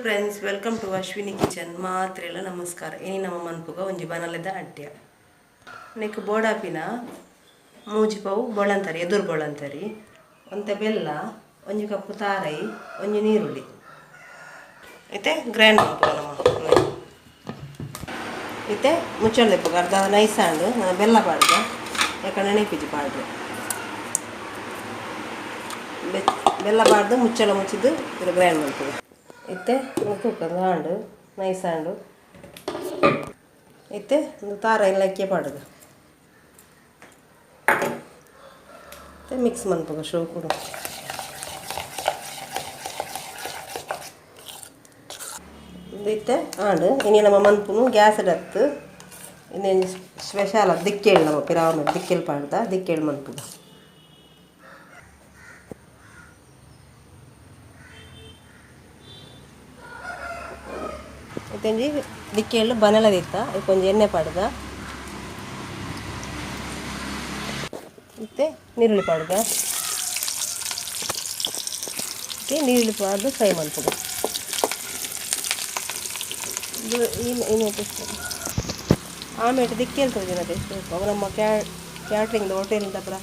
Friends, welcome to Ashwini kitchen. ಮಾತ್ರೆಲ್ಲ ನಮಸ್ಕಾರ. ಇನಿ ನಮ್ಮ ಮನ್ಪುಗ ಒಂಜಿ ಬನಲೆದ ಅಡ್ಯ. ನೆಕ್ ಬೋಡಾಪಿನ ಮೂಜಿ ಪಾವು ಬೊಳಂತರಿ, ಎದುರು ಬೊಳಂತರಿ, ಒಂತೆ ಬೆಲ್ಲ, ಒಂಜಿ ಕಪ್ಪು ತಾರೈ, ಒಂಜಿ ನೀರುಳ್ಳಿ. ಇತ್ತೆ ಗ್ರೈಂಡ್ ಮನ್ಪುಗ ನಮ್ಮ. ಇತ್ತೆ ಮುಚ್ಚಳ ಅರ್ಧ ನೈಸ್ ಆಂಡು. ನಾನು ಬೆಲ್ಲ ಪಾಡ್ದ, ಯಾಕಂದ್ರೆ ನೆನಪಿಜಿ ಪಾಡ್ರೆ. ಬೆಲ್ಲ ಪಾಡ್ದು ಮುಚ್ಚಳ ಮುಚ್ಚಿದ್ದು ಇದು ಗ್ರೈಂಡ್ ಮನ್ಪುಗ. ಇತ್ತೆ ತೂಕ ಆಂಡು, ನೈಸ್ ಆಂಡು. ಇತ್ತೆ ಒಂದು ತಾರ ಇಲ್ಲಕ್ಕೆ ಪಾಡುದು. ಇತ್ತೆ ಮಿಕ್ಸ್ ಮನ್ಪುಗ ಶೋಕುಡು. ಇತ್ತೆ ಆಂಡು. ಇನಿ ನಮ್ಮ ಮನ್ಪುನು ಗ್ಯಾಸ್ ಡತ್ತು. ಇನ್ನೇನು ಸ್ಪೆಷಲ್ ದಿಕ್ಕೇಳು, ನಮ್ಮ ಪಿರಾವ್ ದಿಕ್ಕೇಳು ಪಾಡ್ದ, ದಿಕ್ಕೇಳು ಮನ್ಪುಗ. ಇತ್ತೆಂಜಿ ದಿಕ್ಕೇಳು ಬನಲದಿತ್ತ. ಕೊಂಚ ಎಣ್ಣೆ ಪಾಡ್ದ. ಇತ್ತೆ ನೀರುಳ್ಳಿ ಪಾಡ್ದ. ಇತ್ತೆ ನೀರುಳ್ಳಿ ಪಾಡ್ದು ಫ್ರೈ ಮನ್ಪುಗ. ಇದು ಏನು ಆಮೇಲೆ ದಿಕ್ಕೇಳು ತೋಜಿನತೆ. ಅವು ನಮ್ಮ ಕ್ಯಾಟ್ರಿಂಗ್ ಹೋಟೆಲ್ ಪೂರ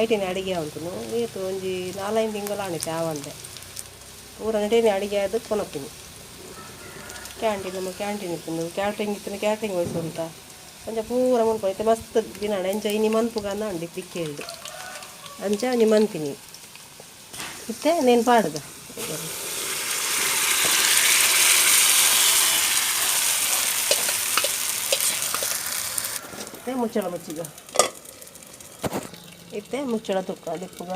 ಐಟಿನ ಅಡಿಗೆ ಉಂಟು. ಏತು ಒಂಜಿ ನಾಲೈದು ತಿಂಗಳು ಆಣಿತೆ ಆವಂದೆ ಪೂರ ನಟೇನೆ ಅಡಿಗೆ ಆದ್ ಕೊನೊಪಿನಿ. ಕ್ಯಾಂಟೀನ್, ನಮ್ಮ ಕ್ಯಾಂಟೀನ್ ಇತ್ತು, ಕ್ಯಾಟ್ರಿಂಗ್ ಇತ್ತು, ಕ್ಯಾಟ್ರಿಂಗ್ ವಯಸ್ಸು ಅಂಚ ಪೂರ ಮನ್ಪು. ಇತ್ತೆ ಮಸ್ತ್ ದಿನ ಅಂಚ ಇನಿ ಮನ್ಪುಗ ಅಂದ ದಿಕ್ಕೇಳ್ದು ಅಂಚ ಒಂಜಿ ಮನ್ಪಿನಿ. ಇತ್ತೆ ನೇನು ಪಾಡುದ. ಇತ್ತೆ ಮುಚ್ಚಳ ಮುಚ್ಚಿಗ. ಇತ್ತೆ ಮುಚ್ಚಳ ತುಕ್ಕ ದಿಪ್ಪುಗ.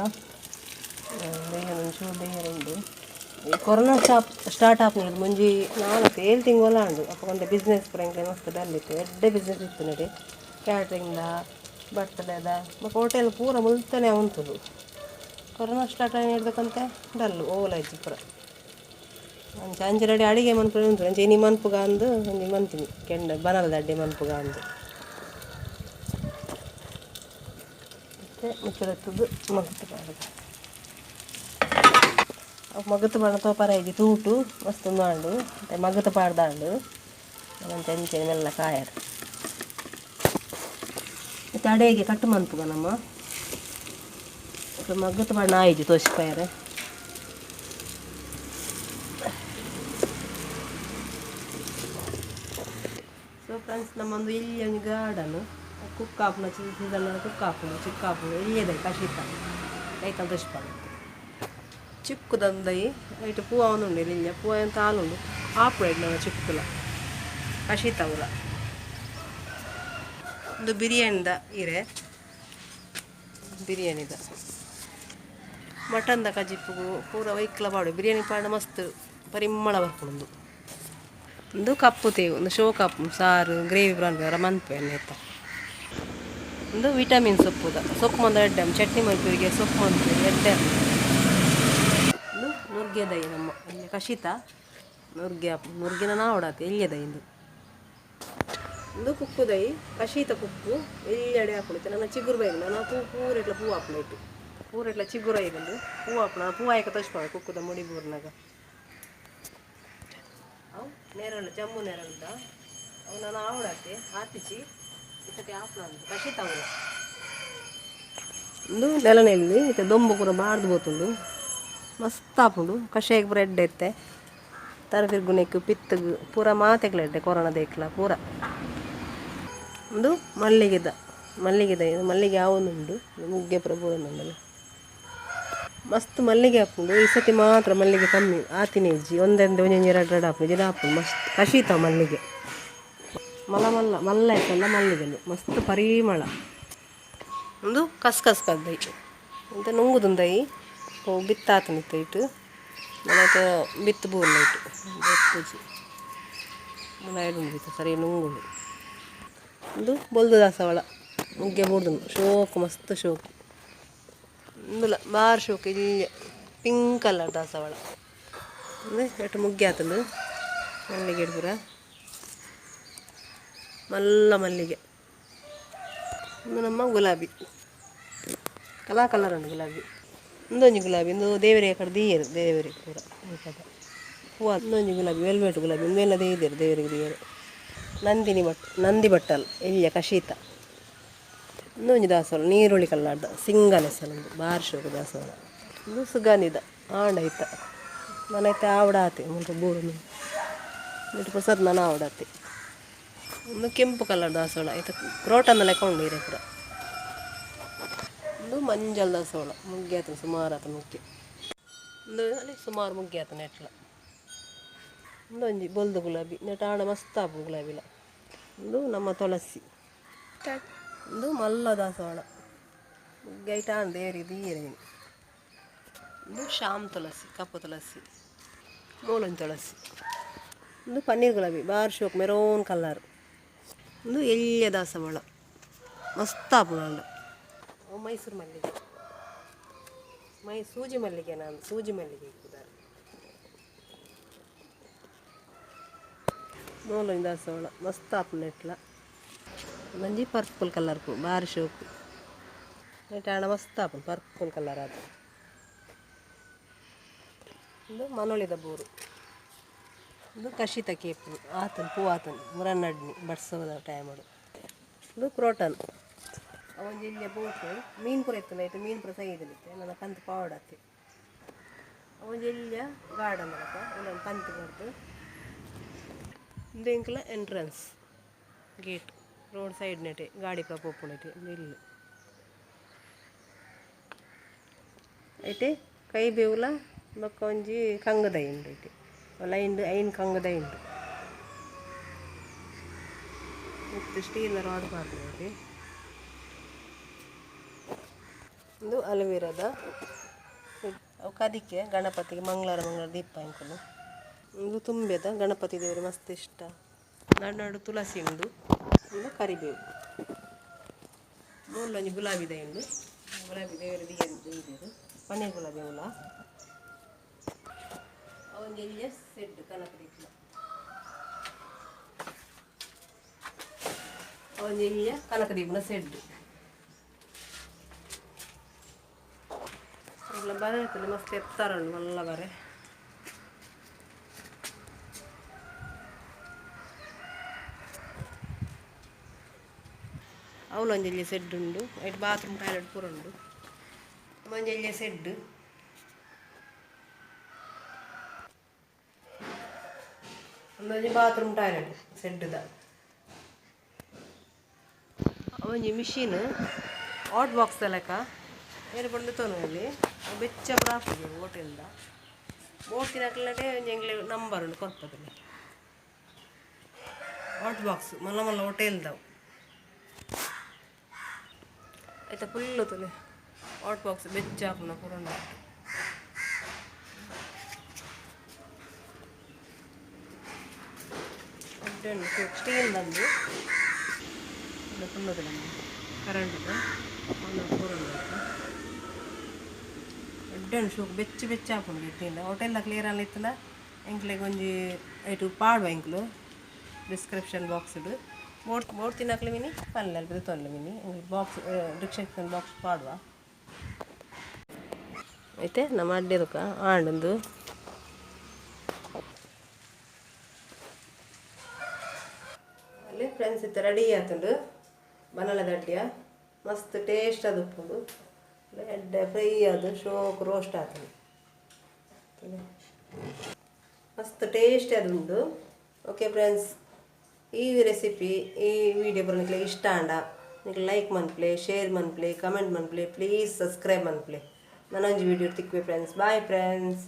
ಬೇಯನ್ ಒಂಚೂರು ಬೇಯರುಂಡು. ಈ ಕೊರೋನಾ ಸ್ಟಾರ್ಟ್ ಆಪುನದು ಮುಂಜಿ ನಾಲ್ಕು ಏಳು ತಿಂಗಳು ಆಂಡು. ಅಪ್ಪ ಒಂದೆ ಬಿಸ್ನೆಸ್ ಪೂರ ಎಂಕ್ಲೆ ಮಸ್ತ್ ಡಲ್ ಇತ್ತು. ಎಡ್ಡೆ ಬಿಸ್ನೆಸ್ ಇತ್ತು ನಡಿ, ಕ್ಯಾಟ್ರಿಂಗ್ದ, ಬರ್ತಡೇದ, ಬೊಕ ಹೋಟೆಲ್ ಪೂರ ಮುಲ್ತನೆ ಉಂತುದು. ಕೊರೋನಾ ಸ್ಟಾರ್ಟ್ ಆಯಿ ಹಿಡ್ದಕ್ಕಂತೆ ಡಲ್ ಓಲ ಇಜ್ಜಿ ಪೂರ. ಅಂಚ ಅಂಚ ರೆಡಿ ಅಡಿಗೆ ಮನ್ಪುನ ಉಂತು. ಅಂಚ ಇನಿ ಮನ್ಪುಗ ಅಂದು ಒಂಜಿ ಮನ್ಪಿನಿ ಕೆಂಡ ಬನಲದ ಅಡ್ಡೆ ಮನ್ಪುಗ ಅಂದು. ಇತ್ತೆ ಮುಚ್ಚಳ ಎತ್ತುದು ಮಗತ್ ಪಾಡುದು. ಅವು ಮಗತ್ ಪಾಡ ತೋಪಾರ ಇಜ್ಜಿ. ತೂಟು ಮಸ್ತ್ ಉಂಡು. ಮತ್ತೆ ಮಗತ್ ಪಾಡ್ದಾಂಡು. ಅಂಚ ಅಂಚನೆ ಮೆಲ್ಲ ಕಾಯರ್. ಇತ್ತೆ ಅಡೆಗೆ ಕಟ್ಟು ಮನ್ಪುಗ ನಮ್ಮ. ಮಗತ್ ಪಾಡ ಆಯಿಜಿ ತೋಸಿಪಾಯರೆ. ಸೊ ಫ್ರೆಂಡ್ಸ್, ನಮ್ಮೊಂದು ಇಲ್ಲಿ ಒಂಜಿ ಗಾರ್ಡನ್. ಕುಕ್ ಆಪುನ ಸೀಸನ್ ಕುಕ್ ಆಪುಂಡು, ಚಿಕ್ಕ ಆಪುಂಡು. ಎಲ್ಯದೈ ಕಶಿತ ಕೈತಲ್ ತೋಜಿಪಾಗ ಚಿಕ್ಕುದಂದೈ. ಐಟ್ ಪೂ ಆವೊಂದುಂಡು. ಎಲ್ಯ ಪೂ ಎಂತ ಆಲುಂಡು. ಆಪುಂಡು ಐಟ್ ಚಿಕ್ಕುಲ ಕಶಿತ ಊರ. ಒಂದು ಬಿರಿಯಾನಿದ ಇರೆ, ಬಿರಿಯಾನಿದ ಮಟನ್ದ ಕಜಿಪುಗು ಪೂರ ವೈಕ್ಲ ಪಾಡು. ಬಿರಿಯಾನಿ ಪಾಡ ಮಸ್ತ್ ಪರಿಮಳ ಬರ್ಪುಂಡು. ಒಂದು ಕಪ್ಪು ತೇವು, ಒಂದು ಶೋ ಕಪ್ಪು ಸಾರು ಗ್ರೇವಿ ಪೂರ ಮನ್ಪು ಎಣ್ಣೆ. ಒಂದು ವಿಟಮಿನ್ ಸೊಪ್ಪುದ, ಸೊಪ್ಪು ಮಂದ ಎಡ್ಡೆ. ಚಟ್ನಿ ಮನ್ಪುರಿಗೆ, ಸೊಪ್ಪು ಮನ್ಪುರಿಗೆ ಎಡ್ಡೆ. ಒಂದು ನುರ್ಗೆ ದೈ, ನಮ್ಮ ಇಲ್ಲಿ ಕಶಿತ ನುರ್ಗೆ. ನುರ್ಗಿನ ನಾವಡಾತೆ ಎಲ್ಯದೈ ಇಂದು. ಒಂದು ಕುಕ್ಕು ದೈ, ಕಶಿತ ಕುಕ್ಕು ಎಲ್ಯಡೆ ಹಾಕುಡು. ನನ್ನ ಚಿಗುರು ಬೈದು ನಾನು ಪೂ ಪೂರ ಇಟ್ಲ ಪೂ ಹಾಪುಂಡು. ಇಟ್ಟು ಪೂರ ಇಟ್ಲ ಚಿಗುರು ಐದುಂಡು, ಪೂ ಹಾಪುಣ. ಪೂ ಆಯ್ಕ ತೋಚ್ಪಾವೆ ಕುಕ್ಕುದ ಮುಡಿ ಬೂರ್ನಾಗ. ಅವು ನೇರಳು, ಜಮ್ಮು ನೇರಳ್ದ. ಅವು ನಾನು ಆವಡತ್ತೆ ಆತಿಚಿ ಈ ಸತಿ ಆಪುಣ ಅಂದು ಕಶಿತ ಅವು. ಒಂದು ನೆಲನೆಲ್ಲಿ ಇತ್ತೆ ದೊಂಬು ಪೂರ ಬಾರ್ದು ಪೋತುಂಡು. ಮಸ್ತ್ ಆಪುಂಡು. ಕಷಾಯಕ್ಕೆ ಪೂರ ಎಡ್ಡೆ ಇತ್ತೆ. ತರತಿರ್ಗುನೆಕ್ಕು ಪಿತ್ತಗ್ ಪೂರ ಮಾತೆಗ್ಲ ಎಡ್ಡೆ, ಕೊರೋನಾ ದೇಕ್ಲ ಪೂರ. ಒಂದು ಮಲ್ಲಿಗೆದ, ಮಲ್ಲಿಗೆದ ಇದು ಮಲ್ಲಿಗೆ ಯಾವೊಂದುಂಡು. ಮುಗ್ಗೆ ಪೂರ ಪೂರೊಂದುಂಡಲ್ಲ. ಮಸ್ತ್ ಮಲ್ಲಿಗೆ ಆಪುಂಡು. ಈ ಸತಿ ಮಾತ್ರ ಮಲ್ಲಿಗೆ ಕಮ್ಮಿ ಆತಿನ ಇಜ್ಜಿ. ಒಂದೊಂದು ಒಂಜೊಂಜಿ ಎರಡು ಎರಡು ಆಪುಂಡು ಜಿಡ ಆಪುಂಡು. ಮಸ್ತ್ ಕಶೀತ ಮಲ್ಲಿಗೆ. ಮಲ್ಲ ಮಲ್ಲ ಮಲ್ಲ ಆಯ್ತಲ್ಲ ಮಲ್ಲಿಗೆಲು, ಮಸ್ತ್ ಪರಿಮಳ. ಒಂದು ಕಸ್ಕಸ್ ಕದ್ದೈ ಅಂತ ನುಂಗುದುಂದೈ. ಅವು ಬಿತ್ತಾತನಿತ್ತು ಇಟ್ಟು ನನಗೆ ಬಿತ್ತು ಬೂರ್ನ ಇಟ್ಟು ಬಿತ್ತುಜಿ ಮುಲಾಯ್ದುಂಡು ಬಿತ್ತು ಸರಿ ನುಂಗುಂಡು. ಒಂದು ಬೊಲ್ದು ದಾಸವಾಳ ಮುಗ್ಗೆ ಬೂರ್ದುಂಡು. ಶೋಕು, ಮಸ್ತ್ ಶೋಕು. ಇಂದುಲ ಬಾರ್ ಶೋಕು. ಇಲ್ಲಿ ಪಿಂಕ್ ಕಲರ್ ದಾಸವಾಳ ಅಂದ್ರೆ ಎಟ್ಟು ಮುಗ್ಗೆ ಆತುಂಡು. ಮಲ್ಲಿಗೆ ಪೂರ ಮಲ್ಲ ಮಲ್ಲಿಗೆ. ಒಂದು ನಮ್ಮ ಗುಲಾಬಿ ಕಲಾ ಕಲರ್ ಉಂಟು ಗುಲಾಬಿ. ಒಂದೊಂಜಿ ಗುಲಾಬಿ ಇಂದು ದೇವರಿಗೆ ಕಡೆ ದೀಯರು. ದೇವರಿಗೆ ಪೂರ ಈ ಕಡೆ ಪೂ ಪೂವ ಇನ್ನೊಂಜಿ ಗುಲಾಬಿ ವೆಲ್ವೆಟ್ ಗುಲಾಬಿ ಉಂದೆಲ್ಲ ದೇದಿರು ದೇವರಿಗೆ ದೇವರು ನಂದಿನಿ ಭಟ್ ನಂದಿ ಬಟ್ಟಲ್ ಎಲ್ಯ ಕಶೀತ ಇನ್ನೊಂಜಿ ದಾಸವಾಳ ನೀರುಳ್ಳಿ ಕಲ್ಲಾಡ್ದ ಸಿಂಗಲ್ ಹೆಸರು ಬಾರಿ ಶೋಕು ದಾಸವಾಳ ಉಂದು ಸುಗಂಧಿದ ಆಂಡ ಐತ ನನ್ನೈತೆ ಆವಡ ಆತೆ ಮುಲ್ಪ ಬೂರು ನೆಟ್ ಪ್ರಸಾದ್ ನನ ಆವಡಾತೆ ಒಂದು ಕೆಂಪು ಕಲರ್ ದಾಸವಾಳ ಐತ ಕ್ರೋಟನ್ ಲೆಕ್ಕ ಉಂಡು ಇರೆ ಪೂರ ಒಂದು ಮಂಜಲ್ ದಾಸವಾಳ ಮುಗ್ಗಿ ಆತನ ಸುಮಾರು ಆತ ಮುಗ್ಗಿ ಒಂದು ಅಲ್ಲಿ ಸುಮಾರು ಮುಗ್ಗಿ ಆತನ ಎಟ್ಲ ಒಂದೊಂಜಿ ಬೊಲ್ದು ಗುಲಾಬಿ ನೆಟ್ ಆಂಡ ಮಸ್ತ್ ಆಪುಂಡು ಗುಲಾಬಿಲ ಉಂದು ನಮ್ಮ ತುಳಸಿ ಉಂದು ಮಲ್ಲ ದಾಸವಾಳ ಮುಗ್ಗಿ ಐಟ ಆಂಡ್ ದೇವರಿಗೆ ದೀಯೆರೆ ಉಂದು ಶ್ಯಾಮ್ ತುಳಸಿ ಕಪ್ಪು ತುಳಸಿ ಮೂಲೊಂಜಿ ತುಳಸಿ ಉಂದು ಪನ್ನೀರ್ ಗುಲಾಬಿ ಬಾರಿ ಶೋಕು ಮೆರೂನ್ ಕಲರ್ ಉಂದು ಎಲ್ಯ ದಾಸವಾಳ ಮಸ್ತ್ ಆಪುಂಡು ಆಂಡ ಅವು ಮೈಸೂರು ಮಲ್ಲಿಗೆ ಸೂಜಿ ಮಲ್ಲಿಗೆ ನಾನು ಸೂಜಿ ಮಲ್ಲಿಗೆ ಇಪ್ಪುದಾರ್ ಮೂಲೊಂಜಿ ದಾಸವಾಳ ಮಸ್ತ್ ಆಪುಂಡು ಎಟ್ಲ ಒಂಜಿ ಪರ್ಪಲ್ ಕಲರ್ ಪೂ ಬಾರಿ ಶೋಕು ನೆಟ್ ಆಂಡ ಮಸ್ತ್ ಆಪುಂಡು ಪರ್ಪಲ್ ಕಲರ್ ಆದ್ ಉಂದು ಮನೊಳಿದ ಬೂರು ಉಂದು ಕಶಿತ ಕೇಪು ಆತನ್ ಪೂ ಆತನ್ ಮುರನ್ನಡ್ನಿ ಬಡ್ಸೋದ ಟೈಮುಡು ಉಂದು ಕ್ರೋಟನ್ ಅವೊಂಜಿ ಎಲ್ಯ ಬೋಟ್ ಮೀನ್ ಪೂರ ಇತ್ತುಂಡ ಐಟ್ ಮೀನ್ ಪೂರ ಸೈದಲಿತ್ತೆ ನನ ಕಂತ್ ಪಾವಡಾತೆ ಅವೊಂಜಿ ಎಲ್ಯ ಗಾರ್ಡನ್ ಲಕ ಉಂದೊಂದು ಕಂತ್ ಕೊರ್ದು ಉಂದು ಎಂಕಲ್ನ ಎಂಟ್ರೆನ್ಸ್ ಗೇಟ್ ರೋಡ್ ಸೈಡ್ ನೆಟೆ ಗಾಡಿ ಪೂರ ಪೋಪುಂಡು ಐತೆ ಉಂದು ಇಲ್ಲ್ ಐಟೆ ಕೈ ಬೇವುಲ ಬೊಕ್ಕ ಒಂಜಿ ಕಂಗದೈ ಉಂಡು ಐಟೆ ಲೈನ್ ಐನ್ ಕಂಗದೈ ಉಂಡು ಮಿತ್ತ್ ಸ್ಟೀಲ್ ರಾಡ್ ಪಾಡ್ದೆರ್ ಉಂದು ಅಲೋವೆರಾದ ಅವು ಕದಿಕೆ ಗಣಪತಿಗೆ ಮಂಗಳಾರ ಮಂಗಳಾರ ದೀಪ ಎಂಕುಲು ಉಂದು ತುಂಬೆದ ಗಣಪತಿ ದೇವರು ಮಸ್ತ್ ಇಷ್ಟ ನಡು ನಡು ತುಳಸಿ ಉಂಡು ಉಂದು ಕರಿಬೇವು ಮೂಲೊಂಜಿ ಗುಲಾಬಿ ದೈ ಉಂಡು ಗುಲಾಬಿ ದೇವರು ದೀಯೆರ್ ಪನ್ನೀರ್ ಗುಲಾಬಿ ಉಲ ಅವೊಂಜಿ ಎಲ್ಯ ಸೆಡ್ ಕನಕ ದೀಪುನ ಅವೊಂಜಿ ಎಲ್ಯ ಕನಕ ದೀಪುನ ಸೆಡ್ ಬರೆ ಇತ್ತುಂಡ ಮಸ್ತ್ ಎತ್ತರ ಉಂಡು ಮಲ್ಲ ಬರೆ ಅವ್ಲೊಂಜಿ ಎಲ್ಯ ಸೆಡ್ ಉಂಡು ಐಟ್ ಬಾತ್ರೂಮ್ ಟಾಯ್ಲೆಟ್ ಪೂರ ಉಂಡು ಒಂಜಿ ಎಲ್ಯ ಸೆಡ್ ಉಂದೊಂಜಿ bathroom toilet said the ಅವೊಂಜಿ machine hot box ದ ಲೆಕ ಏರ್ ಪಂಡ ತೋನೊಲಿ ಬೆಚ್ಚ ಪೂರ ಆಪುಜಿ ಹೋಟೆಲ್ ದ ಬೋಟಿನಕ್ಲೆಡೆ ಒಂಜಿ ಎಂಕ್ಲೆ ನಂಬರ್ ಉಂಡು ಕೊರ್ಪೆರ್ ಹಾಟ್ ಬಾಕ್ಸ್ ಮಲ್ಲ ಮಲ್ಲ ಹೋಟೆಲ್ ದವು ಐತ ಫುಲ್ ತೂಲೆ ಹಾಟ್ ಬಾಕ್ಸ್ ಬೆಚ್ಚ ಆಪುನ ಪೂರ ಉಂಡು ಎಡ್ಡೆ ಉಂಡು ಸ್ಟೀಲ್ ದಂದು ಫುಲ್ ತೂಲೆ ಕರೆಂಟ್ ದ ಪೂರ ಉಂಡು ಎಡ್ಡೆ ಉಂಡು ಶೋಕು ಬೆಚ್ಚ ಬೆಚ್ಚ ಆಪುಂಡು ಎಡ್ಡೆಂಡ ಹೋಟೆಲ್ ಕ್ಲಿಯರ್ ಆಂಡ ಇತ್ತುಂಡ ಎಂಕ್ಲೆಗ್ ಒಂಜಿ ಐಟ್ ಪಾಡುವ ಎಂಕುಲು ಡಿಸ್ಕ್ರಿಪ್ಷನ್ ಬಾಕ್ಸ್ ಡ್ ಬೋಟ್ ಬೋಟ್ ತಿನ್ನಕ್ಲೆ ಮಿನಿ ಪನ್ಲೆ ಅಲ್ಪ ದೆತೊನ್ಲೆ ಮಿನಿ ಎಂಕುಲು ಬಾಕ್ಸ್ ಡಿಸ್ಕ್ರಿಪ್ಷನ್ ಬಾಕ್ಸ್ ಪಾಡುವ ಐತೆ ನಮ್ಮ ಅಡ್ಡೆದಕ ಆಂಡ್ ಉಂದು ಅಲ್ಲಿ ಫ್ರೆಂಡ್ಸ್ ಇತ್ತೆ ರೆಡಿ ಆತುಂಡು ಬನಲದ ಅಡ್ಡಿಯ ಮಸ್ತ್ ಟೇಸ್ಟ್ ಆದ್ ಉಪ್ಪುಂಡು ಎಡ್ಡೆ ಫ್ರೈ ಆದ್ ಶೋಕ್ ರೋಸ್ಟ್ ಆತುಂಡು ಮಸ್ತ್ ಟೇಸ್ಟ್ ಆದ್ ಉಂಡು. ಓಕೆ ಫ್ರೆಂಡ್ಸ್, ಈ ರೆಸಿಪಿ ಈ ವಿಡಿಯೋ ಪೂರ ನಿಕ್ಲೆಗ್ ಇಷ್ಟ ಆಂಡ ನಿಕ್ಲೆ ಲೈಕ್ ಮನ್ಪುಲೆ, ಶೇರ್ ಮನ್ಪುಲೆ, ಕಮೆಂಟ್ ಮನ್ಪುಲೆ, ಪ್ಲೀಸ್ ಸಬ್ಸ್ಕ್ರೈಬ್ ಮನ್ಪುಲೆ. ನನೊಂಜಿ ವಿಡಿಯೋ ತಿಕ್ಕುವೆ ಫ್ರೆಂಡ್ಸ್. Bye friends.